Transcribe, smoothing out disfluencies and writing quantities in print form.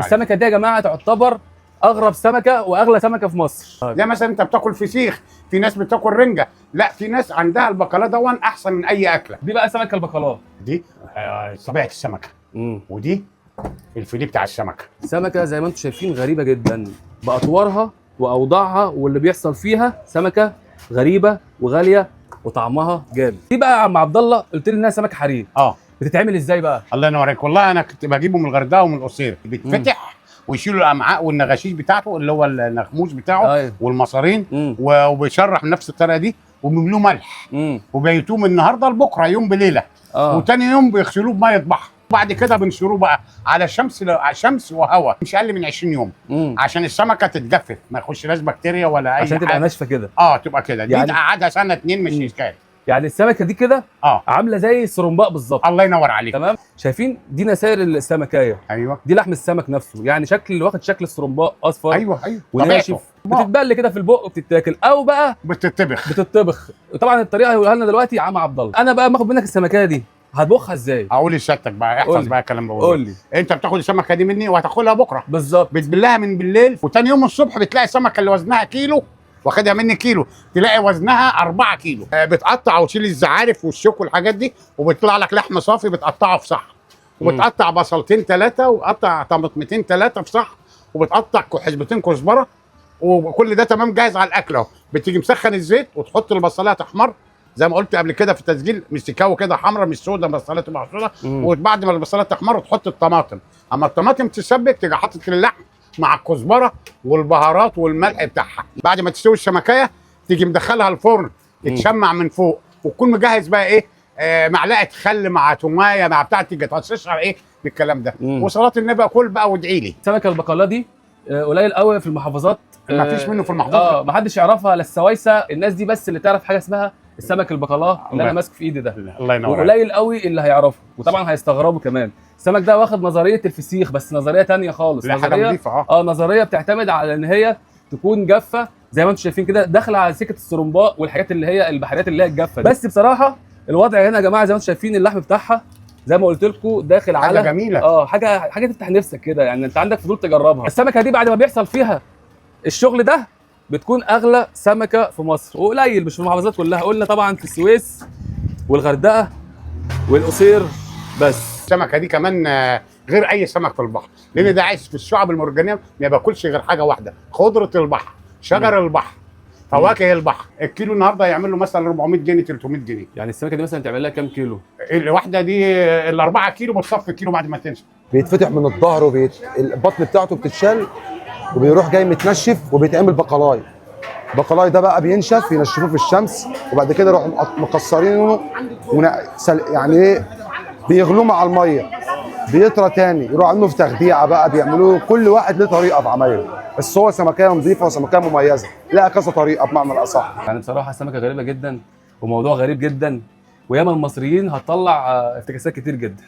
عليك. السمكة دي يا جماعة تعتبر اغرب سمكة واغلى سمكة في مصر. زي مثلا انت بتاكل فسيخ، في ناس بتاكل رنجه، لا في ناس عندها البقلاء دون احسن من اي اكله. دي بقى سمكة البقلاء دي طبيعة السمكة، ودي الفيليه بتاع السمكة. سمكة زي ما انتم شايفين غريبة جدا باطوارها واوضاعها واللي بيحصل فيها. سمكة غريبة وغاليه وطعمها جامد. دي بقى يا عم عبد الله قلت لي انها سمك حرير. بتتعمل ازاي بقى؟ الله ينور عليك. والله انا كنت بجيبه من الغردقه ومن القصير، بيتفتح ويشيلوا الامعاء والنغاشيش بتاعته اللي هو النخموس بتاعه. أيوه. والمصارين وبيشرح بنفس الطريقة دي وبيملوه ملح وبيتوه من النهارده لبكرة يوم بليلة. وتاني يوم بيغسلوه بميه بحر، وبعد كده بنشروه بقى على شمس، على شمس وهواء مش اقل من 20 يوم. عشان السمكة تتجفف ما يخشلاش بكتيريا ولا اي عشان تبقى حاجة. ناشفة كده. تبقى كده. دي يعني- تقعدها سنة اتنين مش اشكال. يعني السمكة دي كده عامله زي السرمباء بالظبط. الله ينور عليك. تمام. شايفين دي نسائر السمكايه. ايوه دي لحم السمك نفسه، يعني شكل واخد شكل السرمباء اصفر. ايوه ايوه وناشف. طبيعته. بتتبل كده في البق وبتتاكل او بقى بتطبخ. بتطبخ. طبعا الطريقة هيقولها لنا دلوقتي عم عبد الله. انا بقى باخد منك السمكيه دي هطبخها ازاي؟ اقول لسيادتك بقى، احفظ قول لي. بقى الكلام بقوله. قول لي. انت بتاخد السمكة دي مني وهتاخدها بكره. بالظبط. بتبلها من بالليل، وتاني يوم الصبح بتلاقي السمكة اللي وزنها كيلو واخدها مني كيلو، تلاقي وزنها 4 كيلو. بتقطع وتشيل الزعارف والشوك والحاجات دي، وبيطلع لك لحم صافي بتقطعه في صحن، وبتقطع بصلتين ثلاثة، وقطع طماطمتين ثلاثة في صحن، وبتقطع حزمتين كزبره، وكل ده تمام جاهز على الاكل اهو. بتيجي مسخن الزيت وتحط البصلايه تحمر زي ما قلت قبل كده في التسجيل، مستكاوي كده حمراء مش سودا، بصلايه تبقى سودا. وبعد ما البصلايه تحمر تحط الطماطم، اما الطماطم تسبك تيجي حاطط اللحم مع الكزبره والبهارات والملح بتاعها. بعد ما تستوي السمكيه تيجي مدخلها الفرن تتشمع من فوق، وتكون مجهز بقى ايه، معلقه خل مع تومايه مع بتاع، تيجي تشرب ايه بالكلام ده. وصلاة النبي كل بقى وادعي لي. السمكة البقلاء دي قليل قوي في المحافظات. ما فيش منه في المحافظات. ما حدش يعرفها لا السوايسه، الناس دي بس اللي تعرف حاجة اسمها السمك البقلاء اللي انا ماسكه في ايدي ده. الله ينور عليك. وقليل قوي اللي هيعرفه، وطبعا هيستغربوا كمان. السمك ده واخد نظرية الفسيخ، بس نظرية تانية خالص. لا حاجة نظرية نظيفة. نظرية بتعتمد على ان هي تكون جافة زي ما انتم شايفين كده، داخله على سكة السرمباء والحاجات اللي هي البحريات اللي هي الجافه دي. بس بصراحة الوضع هنا يا جماعة زي ما انتم شايفين اللحم بتاعها زي ما قلت لكم داخل حاجة على جميلة. حاجة تفتح نفسك كده، يعني انت عندك فضول تجربها. السمكة دي بعد ما بيحصل فيها الشغل ده بتكون اغلى سمكة في مصر، وقليل مش في المحافظات كلها. قلنا طبعا في السويس والغردقه والقصير بس. السمكة دي كمان غير اي سمك في البحر، لان ده عايش في الشعب المرجانيه، ما باكلش غير حاجة واحدة، خضرة البحر، شجر البحر، فواكه البحر. الكيلو النهارده يعمل له مثلا 400 جنيه 300 جنيه. يعني السمكة دي مثلا تعمل لها كام كيلو؟ الواحدة دي ال4 كيلو بتصفي كيلو بعد ما تنشف. بيتفتح من الظهر البطن بتاعته بتتشال، وبيروح جاي متنشف وبيتعمل بقلاي. بقلاي ده بقى بينشف، ينشفوه في الشمس، وبعد كده يروحوا مكسرينه يعني ايه، بيغلوه مع المية، بيطرى تاني، يروحوا عاملينه في تخديعه بقى، بيعملوه كل واحد له طريقه في عمايله، بس هو سمكيه نظيفة وسمكيه مميزة، لها كذا طريقه بمعنى الاصح. يعني بصراحة السمكة غريبة جدا وموضوع غريب جدا، وياما المصريين هتطلع افتكاسات كتير جدا.